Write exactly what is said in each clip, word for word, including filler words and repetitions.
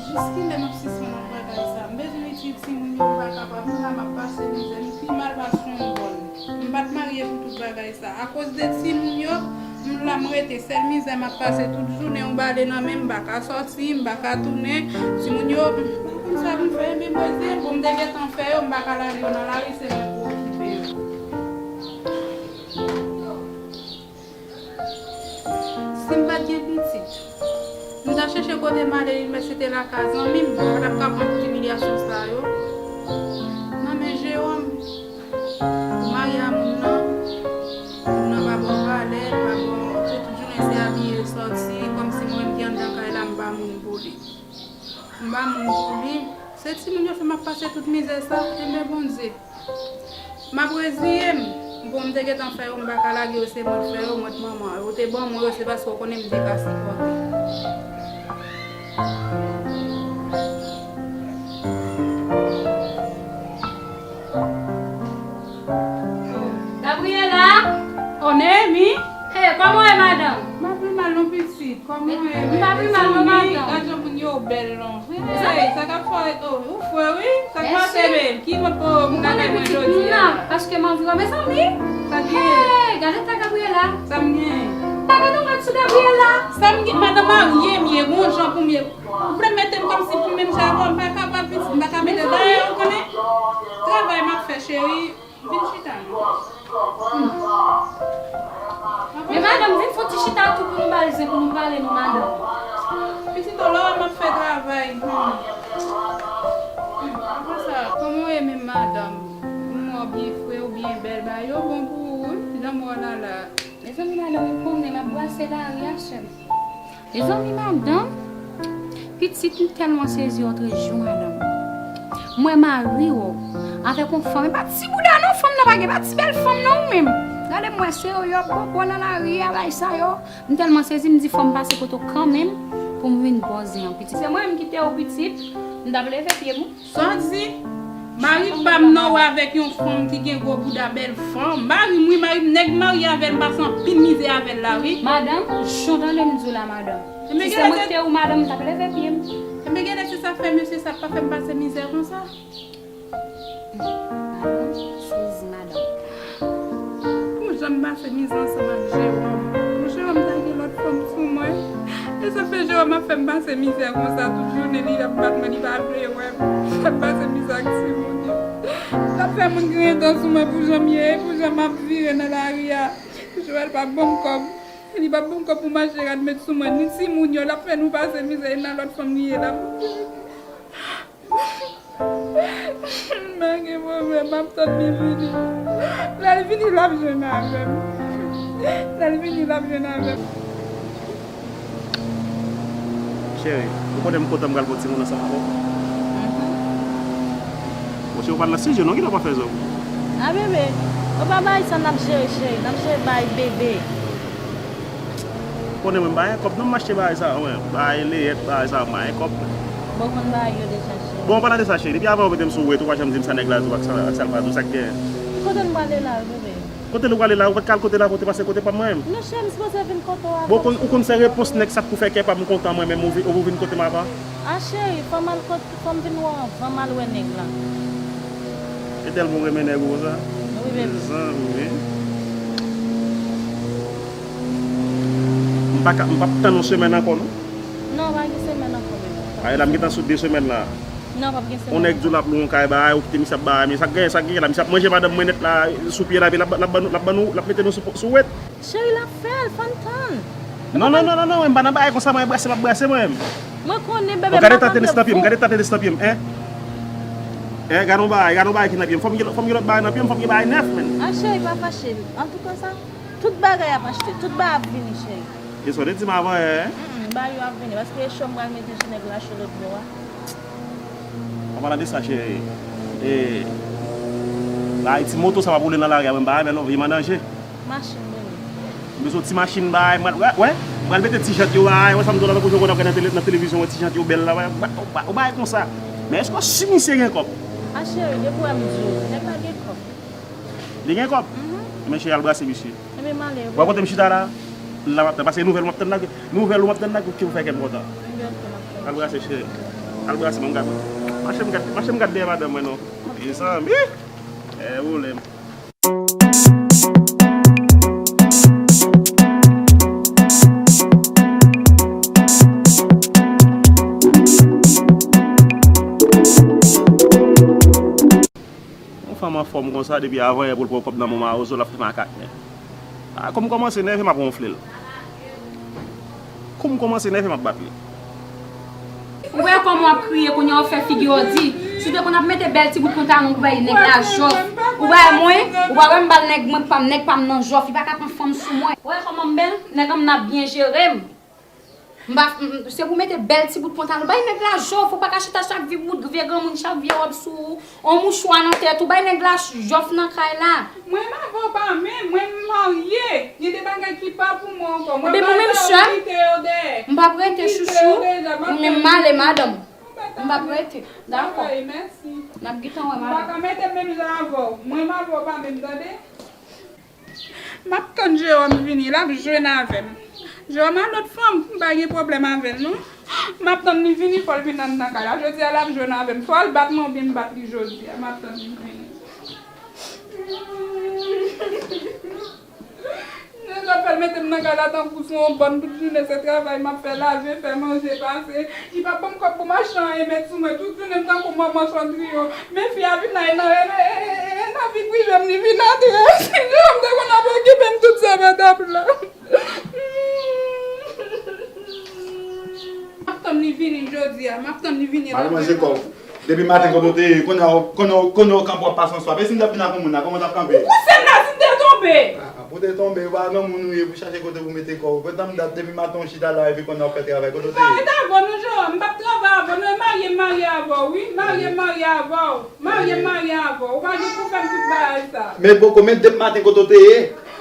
Jiskilè m ap sispann ak bagay sa? M bezwen etid timoun yo, m pa kapab. M la m ap pase mizè, m pi mal pase yon bòn. M pa t marye pou tout bagay sa. Akoz de timoun yo, m la m rete. Sèl mizè m ap pase tout jounen, yon bale nan men m, m pa ka sòti, m pa ka tounen. Timoun yo, m pa konn sa pou m fè, men mwen se bon, m te gentan fè yo, m pa ka lage yo nan lari, se mwen pou okipe yo. Si m pa t gen pitit, m ta chèche kote m ale inivèsite lakay zanmi m, m pa t ap ka pran tout imilyasyon sa yo nan men Jewòm. Ou marye a moun nan, moun nan pa ba w valè, l pa ba w, se tout jounen se abiye, sòti, kòmsi mwen menm ki anndan kay la, m pa moun pou li. M pa moun pou li. Se timoun yo fè m ap pase tout mizè sa, enben Bondye. M ap reziye m. Bon, m te gentan fè yo, m pa ka lage yo, se mwen k fè yo, mwen k manman yo. Ou te ban mwen yo, se paske w konnen m te ka sipòte. Gabriela! Oh, Néhémie! Hey, kòman w ye, madanm? M pa pi mal non, pitit. Kòman w ye? M pa pi mal non, madanm. Gad jan moun yo bèl non. Hey, sa k ap fèt? Oh, ou fre wi. Sa k pase, babe? Ki mòd pwogram ou nan kay mwen jodi a? Paske m anvi wè mezanmi. Sa k gen? Hey, gade ta Gabriela. Sa m gen? Ta gade yon gad sou Gabriela. Sa m gen? Madanm, marye m ye, gon jan pou m ye. Ou vle mete m kòmsi pou menm jan avè w, m pa kapab, pitit, m pa ka mete dayè, ou konnen. Travay m ap fè, cheri. Vin chita non. Men madanm, vin fè yon ti chita tou pou nou ba l zen pou nou pale non, madanm. Pitit, ou la wè m ap fè travay. Hmm. Hmm, apre sa, kòman w ye menm, madanm? M wè w byen fre, w byen bèl, bagay yo bon pou ou wi, jan m wè w la la. Mezanmi, madanm, ou konnen m ap brase lari a, sè m. Mezanmi, madanm, pitit, m tèlman sezi otrejou, madanm. M wè mari w avèk yon fanm, e pa ti bouda non, fanm nan pa gen, pa ti bèl fanm non, ou menm. Gade m wè se yo, yo bobo nan lari a, bay sa yo. M tèlman sezi, m di fò m pase kote w kanmenm pou m vin ba w zen an, pitit. Se mwen menm ki te ou, pitit, m t ap leve pye m wi. Sa w di? Mari pa m nan wè avèk yon fanm ki gen gwo bouda, bèl fanm. Mari m wi, mari m, nèg m marye avè l, m pase anpil mizè avè l la wi. Madanm, jan w tande m di w la, madanm. Si se mwen ki te ou, madanm, m t ap leve pye m. Enben, genlè se sa k fè mesye sa pa fè m pase mizè konsa. Madanm, sezi, madanm. Pou jan m pase mizè ansanm ak Jewòm. Pou Jewòm ta gen lòt fanm sou mwen. E sa fè Jewòm ap fè m pase mizè konsa tout jounen, li ap bat mwen, li pa vle wè m. Fè m pase mizè ak timoun yo. L ap fè moun griyen dan sou mwen pou jan m ye, pou jan m ap vire nan lari a. Jewòm pa ban m kòb. Li pa ban m kòb pou m achte rad met sou mwen, ni timoun yo. L ap fè nou pase mizè, e nan lòt fanm li ye la. M pa gen pwoblèm, m ap tann li vini. Lè l vini, l ap jwenn avè m. Lè l vini, l ap jwenn avè m. Cheri, ou konnen m kontan m pral pran timoun ansanm avè w. Bon, cheri, ou pa nan sijè non, kilè w pa fè zo? A bebe, ou pa bay sa n ap jere, cheri, n ap jere bay bebe. Konnen mwen m pa gen kòb non, m achte bagay sa, mwen, bagay leyèt, bagay sa, m pa gen kòb. Bon, konn bagay yo deja, cheri. Bon, an palan de sa, cheri, depi avan ou mete m sou wet, ou pa janm di m sa nèg la di w ak sa, ak sa l pa di w, sa k genyen? Kote n prale la, bebe? Kote nou prale la, ou pa t ka al kote la, kote pase kote pa m mwen menm? Non, cheri, m sipoze vin kote w avan. Bon, ou konn, ou konn se repons nèg sa k pou fè kè pa m kontan mwen menm, ou vi-, ou vin kote m avan? A, cheri, fò m al kot-, fò m vin wè w avan m al wè nèg la. E tèlman w renmen nèg ou konsa? Wi, bebe. Mezanmi. M pa ka, m p ap tann yon semèn ankò, non. Non, pa gen semèn ankò, bebe. Ay, la, m gentan sou de semèn la. Non, p ap gen semèn ankò. On nèg di w l ap lwe yon kay ba ou, kite misye ap ba, men sa k genyen, sa k genyen la, misye ap manje madanm mwen nèt la, sou pye la, epi l ap, l ap ban nou, l ap ban nou, l ap mete nou sou, sou wet. Cheri, l ap fè l, fò n tann. Non, non, non, non, non, mwen m pa nan bagay konsa, mwen brase, m ap brase mwen menm. Mwen konnen, bebe, m pa ka vle fou. Gade ta tenis nan pye m, gade ta tenis nan pye m, en. En, gade yon bagay, gade yon bagay ki nan pye m. Fò m gen, fò m gen lòt bagay nan pye m, fò m gen bagay nèf, menn. A, cheri, pa fache. Antouka sa, tout bagay ap achte, tout bagay ap vini, cheri. E sa w te di m avan yè, en? Mm, bagay yo ap vini, paske e cho m pral mete sou nèg la, cho lòt bò a. An palan de sa, cheri, e, la, ti moto sa m ap woule nan lari a, mwen m pa renmen l non, vye m an danje. Machin, bebe. M bezwen yon ti machin, bay, mwen, wè, wè, mwen al mete ti jant yo, bay, wè sa m di w la, tankou jan w konn ap gade nan tele-, nan televizyon, wè ti jant yo bèl la, wè, ba-, ba-, yon bagay konsa. Men èske w si misye gen kòb? A, cheri, depi w wè m di w, nèg la gen kòb. Li gen kòb? Mhm. Men cheri, al brase misye. Ebyen, m ale wi. Bò kote m chita la, la m ap tann, paske nouvèl ou m ap tann la, nouvèl ou m ap tann la, ki pou fè kè m kontan. Ebyen, ok, m ap tann. Al brase, cheri. Al brase, mwen gad. Mache m gad, mache m gad dèyè madanm mwen non. Mezanmi. Eh, woule m. Yon fanm anfòm konsa, depi avanyè pou l pran kòb nan men mawozo, l ap fè makak, men. A, kou m kòmanse nève, m ap wonfle l. Kou m kòmanse nève, m ap bat li. Ou wè kòman w ap kriye kounye a, w fè figi w di. Si w te konn ap mete bèl ti bout pantalon pou bay nèg la jòf. Ou bay mwen, ou pa wè m ba l nèg mwen pa m, nèg pa m nan jòf, li pa ka pran fanm sou mwen. Ou wè kòman m bèl, nèg an m nan ap byen jere m. M pa, m, se pou mete bèl ti bout pantalon. Bay nèg la jòf, ou pa ka chita chak vye bout vye granmoun, chak vye wòb sou ou, on mouchwa nan tèt ou. Bay nèg la jòf nan kay la. Mwen m avè w pa menm, mwen m marye. Gen de bagay ki pa pou mwen ankò. Mwen bay sa yo kite yo dèyè. M p ap rete chouchou. Ou menm m ale madanm. M p ap rete. Dakò. N ap gentan wè madanm. M pa ka mete menm jan avè w. Mwen m avè w pa menm, tande? M ap tann Jewòm vini, l ap jwenn avè m. Jewòm a lòt fanm, m pa gen pwoblèm avè l non. M ap tann li vini, fò l vin anndan kay la. Jodi a l ap jwenn avè m. Swa l bat mwen oubyen m bat li jodi a. M ap tann li vini. Nèg la fè l mete m nan kay la tankou se yon bòn tout jounen, se travay m ap fè, lave, fè manje, pase. Li pa ban m kòb pou m achte anyen met sou mwen. Tout jounen m tankou manman Cendrillon. Men fi a vin la, e nan, e, e, e, e, e nan vi prive m li vin antre. Si Jewòm te konn ap okipe m tout sa pa t ap la. M ap tann li vini jodi a, m ap tann li vini. Al manje kò w. Depi maten kote w te ye, kounye a, kounye a, kounye a w kanpe w ap pase yon swaf. E si m t ap vin ak yon moun la, kòman w t ap kanpe? Ou pouse m la si m te tonbe. Ah, pou te tonbe, ou pa granmoun ou ye pou chache kote pou mete kò w. Kontan m dat depi maten w chita la epi kounye a w fè travay. Kote w te ye? M pa ret avè w non, Jewòm. M p ap travay avè w non. E marye m marye avè w, wi. Marye m marye avè w. Marye m marye avè w. Ou pa gen pou fè m tout bagay sa. Men poko, men depi maten kote w te ye?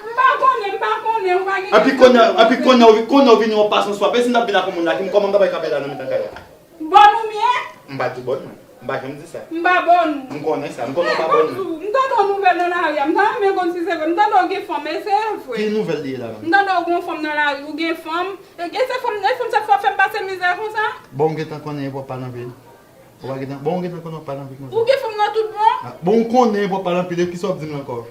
M pa konnen, m pa konnen. Ou pa gen. Epi kounye a, epi kounye a, kounye a w vini w ap pase yon swaf. E si m t ap vin ak yon moun la, ki, kòman m t ap kanpe la nan mitan kay la? Bòn ou m ye? M pa di bòn mwen. M pa janm di sa. M pa bòn ou. M konnen sa. M konnen w pa bòn mwen. M tande yon nouvèl nan lari a. M ta renmen konn si se vre. M tande w gen fanm, e se vre? Ki nouvèl li ye la menm? M tande w gen yon fanm nan lari, ou gen fanm. E, e se fanm, e fanm sa k fè w fè m pase mizè konsa? Bon, ou gentan konnen e pwòp pa nan vil. Ou pa gentan, bon, ou gentan konnen w pa nan vil konsa. Ou gen fanm nan tout bon? Ah, bon, ou konnen e pwòp pa nan vil, e kisa w ap di m la ankò?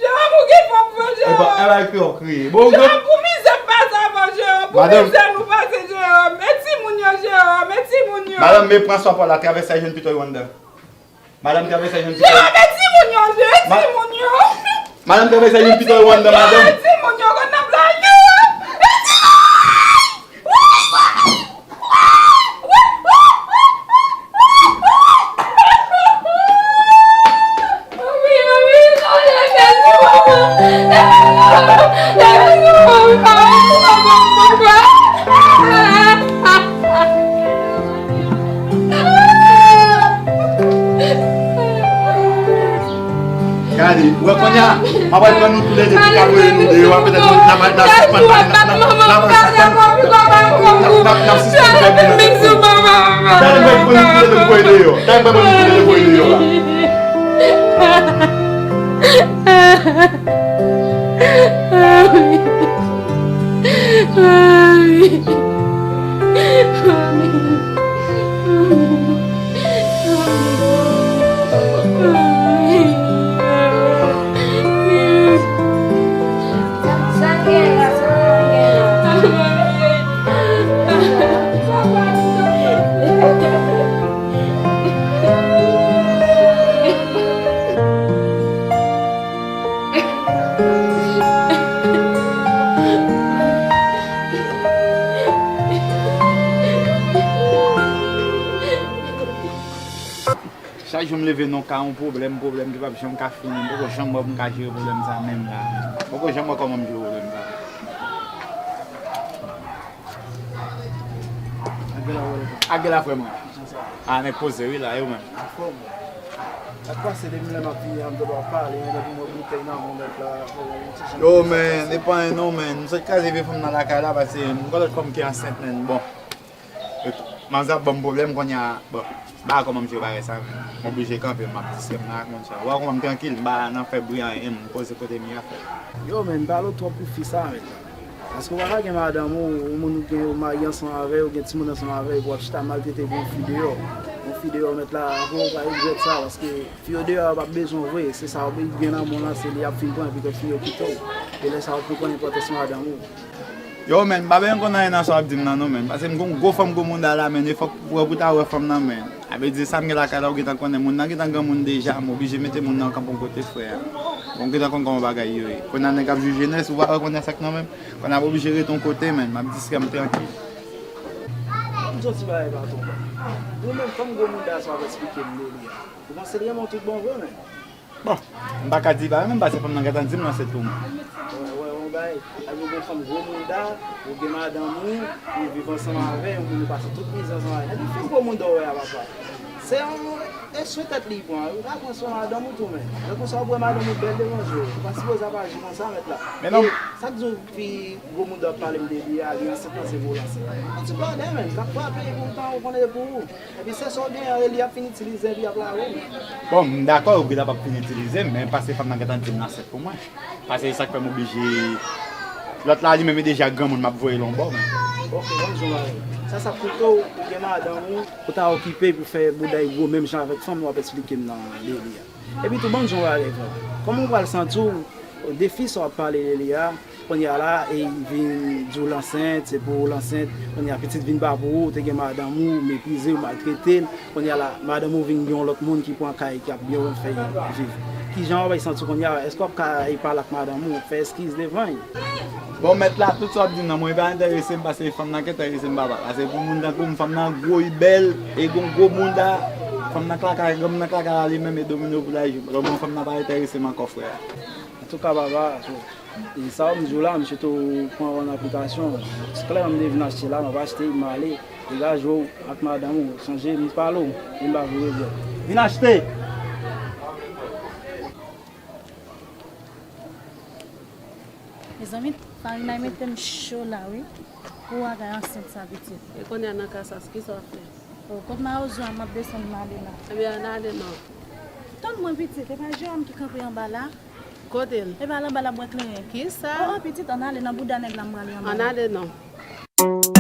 Jewòm, ou gen fanm vre, Jewòm. Epa, epa, epi w ap kriye. Bon, Jewòm, pou mizè m pase avè w, Jewòm. Pou mizè nou pase, Jewòm. E timoun yo, Jewòm. E timoun yo. Madanm, men pran swa pa w la, travèse a jwenn pito yo anndan. Madanm, travèse a jwenn pito yo. Jewòm, e timoun yo, Jewòm, e timoun yo. Madanm, travèse a jwenn pito yo anndan, madanm. E timoun yo, konn n ap la, Jewòm. E timoun! Gade, ou wè kounye a, m ap pral pran nou toulède ki ka voye nou deyò a, petèt nou, n ap, n ap sispann pale, n ap, n ap, n ap sispann, n ap, n ap sispann fè vin nan. Talè m pral pran nou toulède voye deyò. Talè m pral pran nou toulède voye deyò la. Chak jou m leve nan ka yon pwoblèm, pwoblèm ki p ap janm ka fini. M poko janm wè pou m ka jere pwoblèm sa menm la. M poko janm wè kòman m jere pwoblèm sa. Ak de la frè mwen. A, nèg poze wi la, e ou menm? Anfòm. Sa k pase depi lè m ap vini an, m tande w ap pale, depi m wè boutèy nan men w nèt la, yon ti jan. Yo, man, e pa anyen non, man. M sot kraze vye fanm nan lakay la, paske m gen lòt fanm ki ansent, man. Bon. Manzè ap ban m pwoblèm kounye a. Bon, m pa wè kòman m jere bagay sa, man. M oblije kanpe, m ap distrè m nan ak moun sa. Ou wè kòman m trankil, m pa nan fè bri anyen, m poze kote m ye a. Yo, man, m pale w twòp pou fi sa, man. Paske w pa ka gen madanm ou, yon moun ou gen, ou marye ansanm avè l, ou gen timoun ansanm avè l, epi w ap chita maltrete yon fi deyò. Yon fi deyò mèt la, apre w va regrèt sa, paske fi yo deyò yo p ap bezwen w vre, se sa w gen nan men w la, se li y ap fin pran, epi lòt fi yo kite w. E lè sa w konprann enpòtans madanm ou. Yo, menn, m pa bezwen konn anyen nan sa w ap di m nan non, menn. Paske m gon gwo fanm gwo mouda la, menn, e fòk ou wè pou w ta wè fanm nan, menn. A vle di sa m gen lakay la, ou gentan konnen moun nan gentan granmoun deja, m oblije mete moun nan kanpe yon kote, frè. Bon, ou gentan konn kòman bagay yo ye. Kounye a nèg ap jije nès, ou pa wè kounye a sa k nan men m. Kounye a m oblije rete yon kote, menn, m ap distrè m trankil. Ban m di yon ti bagay, patwon. Ou menm, fanm gwo mouda sa w ap eksplike m de li a, ou panse l renmen w tout bon vre, menn? Bon, m pa ka di pa renmen m, paske fanm nan gentan di m l ansent pou mwen. Wè, wè, wè, yon bagay. Sa vle di w gen fanm gwo mouda, ou gen madanm ou, ou viv ansanm avè l, ou pase tout mizè ansanm avè l. Epi fanm gwo mouda w wè a, papa, se yon, e swen tèt li pran, ou ka pran swen madanm ou tou, menn. Lè konsa w ap wè madanm ou bèl devan je w. Ou pa sipoze ap aji konsa, mèt la. Men non. E sa k di w fi gwo mouda ap pale m de li a, li ansent, panse pou l ansent. Yon ti bòdè, menn, k ap frape, epi ou tan ou konnen e pou ou. Epi se sa w genyen an, e li ap fin itilize, epi ap lave w. Bon, m dakò, ou gentan p ap fin itilize m, men paske fanm nan gentan di m l ansent pou mwen. Paske se sa k fè m oblije. Lòt la, li menm, li deja granmoun, m ap voye l yon bò, men. Ok, ban m di w yon bagay. Sa, sa ap koute w, ou gen madanm ou, ou ta okipe pou fè bouda w gwo menm jan avèk fanm w ap eksplike m nan de li a. Epi tou, ban m di w yon bagay, frè. Kòman w pral santi w de fi sa w ap pale de li a, kounye a la, e vin di w l ansent, se pou ou l ansent, kounye a pitit vin pa pou ou, ou te gen madanm ou, ou meprize l, ou maltrete l, kounye a la, madanm ou vin gen yon lòt moun ki pran kay, ki ap byen fè viv. Kijan w ap santi w kounye a? Èske w ap ka pale ak madanm ou, fè eskiz devan l? Bon, mèt la, tout sa w ap di m nan, mwen, li pa enterese m, paske fanm nan ki enterese m, papa. Paske pou moun tankou m, fanm nan gwo, li bèl, e gon gwo bounda, fanm nan k lakay, granmoun nan k lakay la, li menm, e domino pou l al jwe. Donk, mwen, fanm nan pa enterese m ankò, frè. Antouka, papa, e sa w ap di w la, m swete w pran an aplikasyon. Klè, m te vin achte la, m ap achte, m ale. Degaje w ak madanm ou, sonje, m pale w, e m pa vle regrèt. Vin achte! Mezanmi, Farina mete m cho la, wi. Pou w a gay ansent sa, pitit. E kounye a nan ka sa, kisa w ap fè? O, kot Mawozo a, m ap desann m ale la. Ebyen, ann ale non. Tann mwen, pitit, e pa Jewòm ki kanpe anba la? Kote l? E pa l anba la bwè kleren? Kisa? O, o, pitit, ann ale nan bouda nèg la, m prale anba la. Ann ale non.